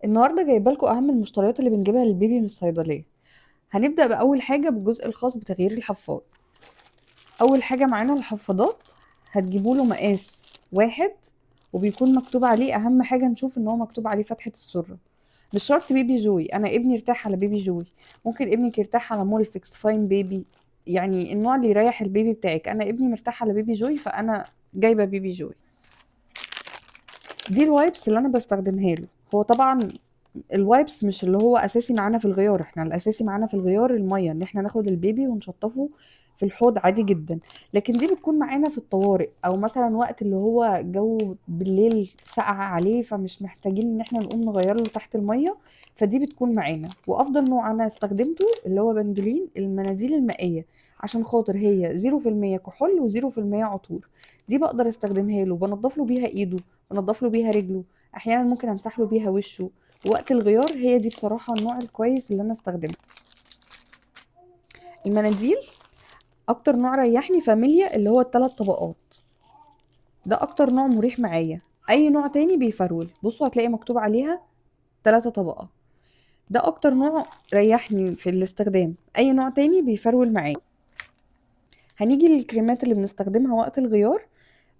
النهارده جايبه لكم اهم المشتريات اللي بنجيبها للبيبي من الصيدلية. هنبدا باول حاجة بالجزء الخاص بتغيير الحفاض. اول حاجة معانا الحفاضات، هتجيبوا له مقاس 1 وبيكون مكتوب عليه، اهم حاجة نشوف ان هو مكتوب عليه فتحه السرة. مش شرط بيبي جوي، انا ابني ارتاح على بيبي جوي، ممكن ابنك يرتاح على مولفكس، فاين بيبي، يعني النوع اللي يريح البيبي بتاعك. انا ابني مرتاح على بيبي جوي فانا جايبه بيبي جوي. دي ال wipes اللي انا بستخدمها له. هو طبعا ال wipes مش اللي هو اساسي معانا في الغيار، احنا الاساسي معانا في الغيار المية، ان احنا ناخد البيبي ونشطفه في الحوض عادي جدا، لكن دي بتكون معانا في الطوارئ، او مثلا وقت اللي هو جو بالليل سقع عليه فمش محتاجين ان احنا نقوم نغير له تحت المية، فدي بتكون معانا. وافضل نوع انا استخدمته اللي هو بندولين المناديل المائية، عشان خاطر هي 0% كحول و0% عطور. دي بقدر استخدمها له، بنضف له بيها ايده، بنضف له بيها رجله، احيانا ممكن امسح له بيها وشه وقت الغيار. هي دي بصراحة النوع الكويس اللي انا استخدمه. المناديل اكتر نوع ريحني فاميليا اللي هو ال3 طبقات، ده اكتر نوع مريح معايا. اي نوع تاني بيفرول، بصوا هتلاقي مكتوب عليها 3 طبقه، ده اكتر نوع ريحني في الاستخدام، اي نوع تاني بيفرول معايا. هنيجي للكريمات اللي بنستخدمها وقت الغيار.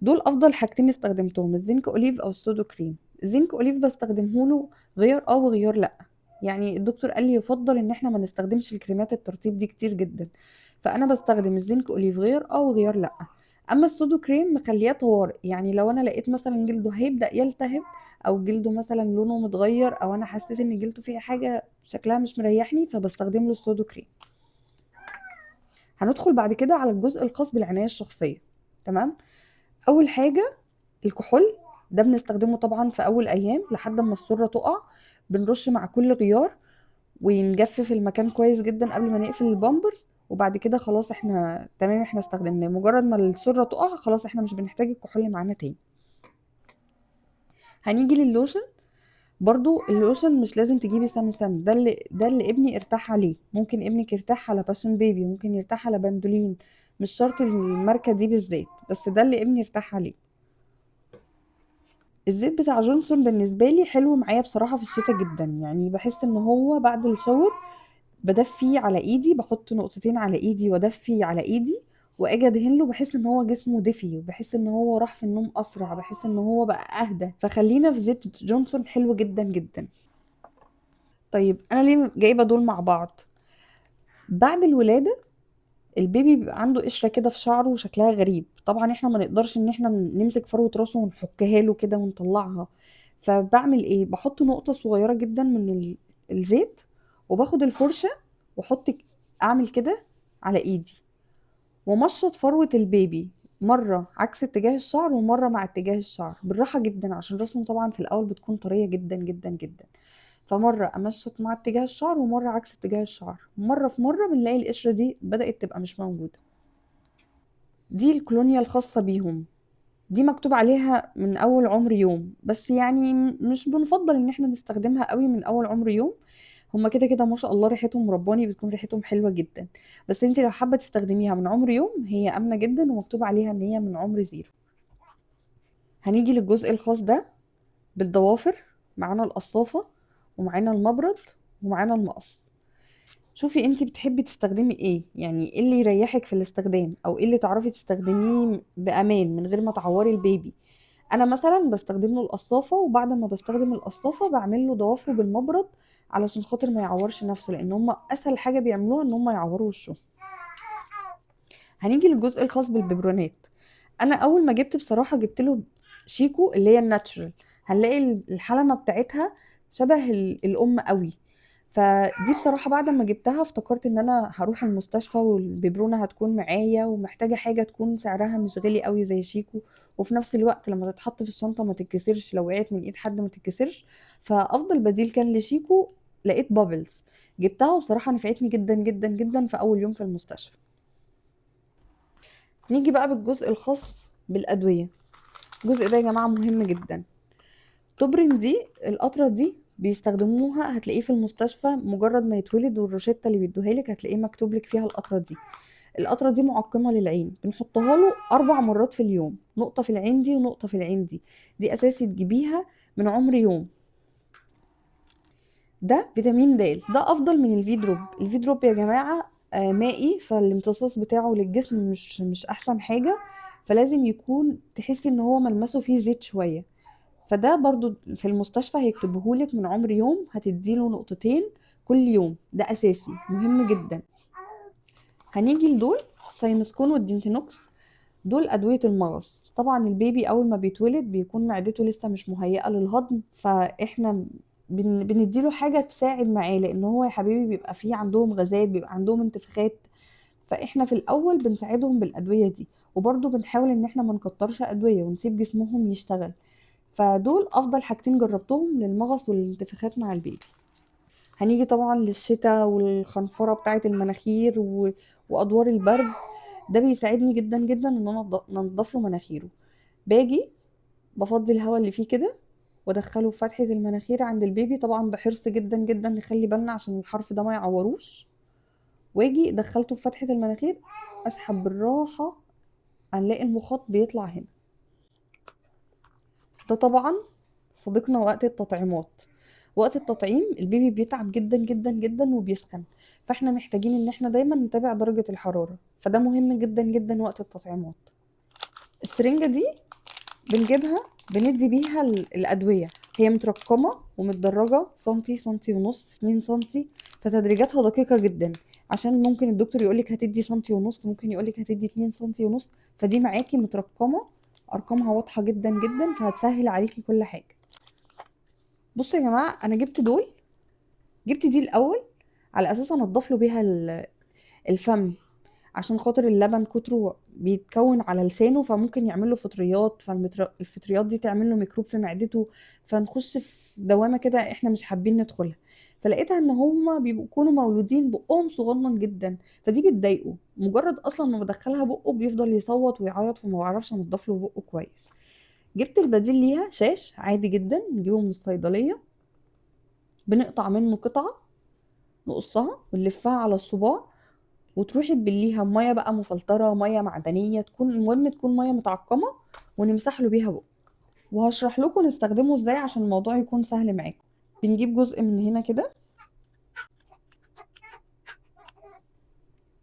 دول افضل حاجتين استخدمتهم، الزنك اوليف او السودو كريم. الزنك اوليف بستخدمه له غيار وغيار لا، يعني الدكتور قال لي يفضل ان احنا ما نستخدمش الكريمات الترطيب دي كتير جدا، فانا بستخدم الزنك اوليف غيار وغيار لا. اما السودو كريم مخلياه طوارئ، يعني لو انا لقيت مثلا جلده هيبدا يلتهب او جلده مثلا لونه متغير، او انا حسيت ان جلده فيه حاجة شكلها مش مريحني، فبستخدم له السودو كريم. هندخل بعد كده على الجزء الخاص بالعناية الشخصية. تمام، اول حاجة الكحول، ده بنستخدمه طبعا في اول ايام لحد ما السرة تقع، بنرش مع كل غيار ونجفف المكان كويس جدا قبل ما نقفل البامبرز، وبعد كده خلاص احنا تمام، احنا استخدمناه. مجرد ما السرة تقع خلاص احنا مش بنحتاج الكحول معانا تاني. هنيجي لللوشن. برضو اللوشن مش لازم تجيبي سانوسان، ده اللي ابني ارتاح عليه. ممكن ابنك يرتاح على باشن بيبي، ممكن يرتاح على بندولين، مش شرط الماركة دي بالذات، بس ده اللي ابني ارتاح عليه. الزيت بتاع جونسون بالنسبة لي حلو معايا بصراحة في الشتاء جدا، يعني بحس ان هو بعد ال shower بدفي على ايدي، بحط نقطتين على ايدي وادفي على ايدي واجي ادهن له، بحس ان هو جسمه دفي، وبحس ان هو راح في النوم اسرع، بحس ان هو بقى اهدى. فخلينا في زيت جونسون، حلو جدا جدا. طيب انا ليه جايبه دول مع بعض؟ بعد الولادة البيبي بيبقى عنده قشرة كده في شعره وشكلها غريب، طبعا احنا ما نقدرش ان احنا نمسك فروه راسه ونحكها له كده ونطلعها، فبعمل ايه؟ بحط نقطة صغيرة جدا من الزيت، وباخد الفرشة واحط اعمل كده على ايدي، ومشط فروه البيبي مرة عكس اتجاه الشعر ومرة مع اتجاه الشعر، بالراحة جدا عشان راسهم طبعا في الاول بتكون طرية جدا جدا جدا. فمره امشط مع اتجاه الشعر ومرة عكس اتجاه الشعر، مرة في مرة بنلاقي القشرة دي بدات تبقى مش موجودة. دي الكولونيا الخاصة بيهم، دي مكتوب عليها من اول عمر يوم، بس يعني مش بنفضل ان احنا نستخدمها قوي من اول عمر يوم. هما كده كده ما شاء الله ريحتهم رباني، بتكون ريحتهم حلوة جدا، بس انت لو حابة تستخدميها من عمر يوم هي امنه جدا، ومكتوب عليها ان هي من عمر 0. هنيجي للجزء الخاص ده بالضوافر. معانا القصافه ومعانا المبرد ومعانا المقص. شوفي انتي بتحبي تستخدمي ايه، يعني ايه اللي يريحك في الاستخدام، او ايه اللي تعرفي تستخدميه بامان من غير ما تعوري البيبي. انا مثلا بستخدم له القصافه، وبعد ما بستخدم القصافه بعمل له ضوافره بالمبرد علشان خاطر ما يعورش نفسه، لان هم اسهل حاجة بيعملوها ان هم يعوروا وشهم. هنيجي للجزء الخاص بالببرونات. انا اول ما جبت بصراحة جبت له شيكو اللي هي ال natural، هنلاقي الحلمة بتاعتها شبه الام قوي، فدي بصراحة بعد ما جبتها افتكرت ان انا هروح المستشفى والببرونه هتكون معايا، ومحتاجة حاجة تكون سعرها مش غالي قوي زي شيكو، وفي نفس الوقت لما تتحط في الشنطة ما تتكسرش، لو وقعت من ايد حد ما تتكسرش. فافضل بديل كان لشيكو لقيت بابلز، جبتها وبصراحة نفعتني جدا جدا جدا في اول يوم في المستشفى. نيجي بقى بالجزء الخاص بالادوية. الجزء ده يا جماعة مهم جدا. توبرين دي القطرة دي بيستخدموها، هتلاقيه في المستشفى مجرد ما يتولد، والروشته اللي بيدوها لك هتلاقيه مكتوب لك فيها القطرة دي. القطرة دي معقمه للعين، بنحطها له 4 مرات في اليوم، نقطة في العين دي ونقطة في العين دي. دي اساسي تجيبيها من عمر يوم. ده فيتامين د، ده افضل من الفي دروب. الفي دروب يا جماعة مائي، فالامتصاص بتاعه للجسم مش احسن حاجة، فلازم يكون تحسي ان هو ملمسه فيه زيت شوية. فده برضو في المستشفى هيكتبهولك من عمر يوم، هتديله نقطتين كل يوم، ده اساسي مهم جدا. هنيجي لدول سايمسكون والدنتينوكس، دول ادوية المغص. طبعا ال baby اول ما بيتولد بيكون معدته لسه مش مهيئة للهضم، فاحنا بنديله حاجة تساعد معاه، لان هو يا حبيبي بيبقى فيه عندهم غازات، بيبقى عندهم انتفاخات، فاحنا في الاول بنساعدهم بالادوية دي، وبرضو بنحاول ان احنا ما نكترش ادوية ونسيب جسمهم يشتغل. فدول افضل حاجتين جربتهم للمغص والانتفاخات مع ال baby. هنيجي طبعا للشتاء والخنفره بتاعه المناخير وادوار البرد، ده بيساعدني جدا جدا ان انا انضف له مناخيره. باجي بفضي الهواء اللي فيه كده وادخله في فتحه المناخير عند ال baby، طبعا بحرص جدا جدا نخلي بالنا عشان الحرف ده ما يعوروش. واجي دخلته في فتحه المناخير، اسحب بالراحة، هنلاقي المخاط بيطلع هنا. ده طبعا صديقنا وقت التطعيمات. وقت التطعيم البيبي بيتعب جدا جدا جدا وبيسخن، فاحنا محتاجين ان احنا دايما نتابع درجة الحرارة، فده مهم جدا جدا وقت التطعيمات. السرنجة دي بنجيبها بندي بيها الأدوية، هي مترقمة ومتدرجة سنتي، سنتي ونص، 2 سنتي، فتدريجاتها دقيقة جدا، عشان ممكن الدكتور يقولك هتدي سنتي ونص، ممكن يقولك هتدي 2 سنتي ونص، فدي معاكي مترقمة ارقامها واضحة جدا جدا، فهتسهل عليكي كل حاجة. بصوا يا جماعة، انا جبت دول، جبت دي الاول على اساس انضف له بيها الفم، عشان خاطر اللبن كتره بيتكون على لسانه، فممكن يعمل له فطريات، فالفطريات دي تعمل له ميكروب في معدته، فنخش في دوامه كده احنا مش حابين ندخلها. فلقيتها ان هما بيكونوا مولودين بقهم صغنن جدا، فدي بتضايقه، مجرد اصلا ما بدخلها بقه بيفضل يصوت ويعيط، فما بعرفش انضف له بقه كويس. جبت البديل ليها شاش عادي جدا، نجيبه من الصيدلية، بنقطع منه قطعه نقصها ونلفها على الصباع، وتروحي تبليها بميه بقى مفلتره، مية معدنية، تكون المهم تكون مية متعقمه، ونمسح له بيها بقه. وهشرح لكم نستخدمه ازاي عشان الموضوع يكون سهل معاكم. بنجيب جزء من هنا كده،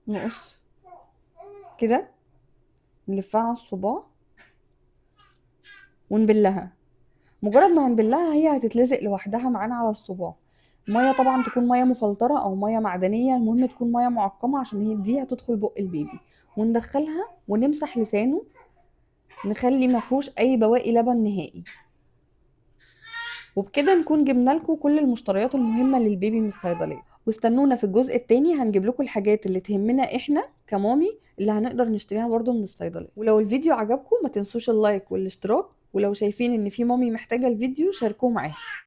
نقص كده، نلفها على الصباع ونبلها. مجرد ما هنبلها هي هتتلزق لوحدها معانا على الصباع. مية طبعا تكون مية مفلتره او مية معدنية، المهم تكون مية معقمه عشان هي دي هتدخل بق البيبي. وندخلها ونمسح لسانه، نخلي ما فيهوش اي بواقي لبن نهائي. وبكده نكون جبنا لكم كل المشتريات المهمة للبيبي من الصيدلية. واستنونا في الجزء الثاني، هنجيب لكم الحاجات اللي تهمنا احنا كمامي اللي هنقدر نشتريها برده من الصيدلية. ولو الفيديو عجبكم ما تنسوش ال like والاشتراك، ولو شايفين ان في مامي محتاجه الفيديو شاركوه معاها.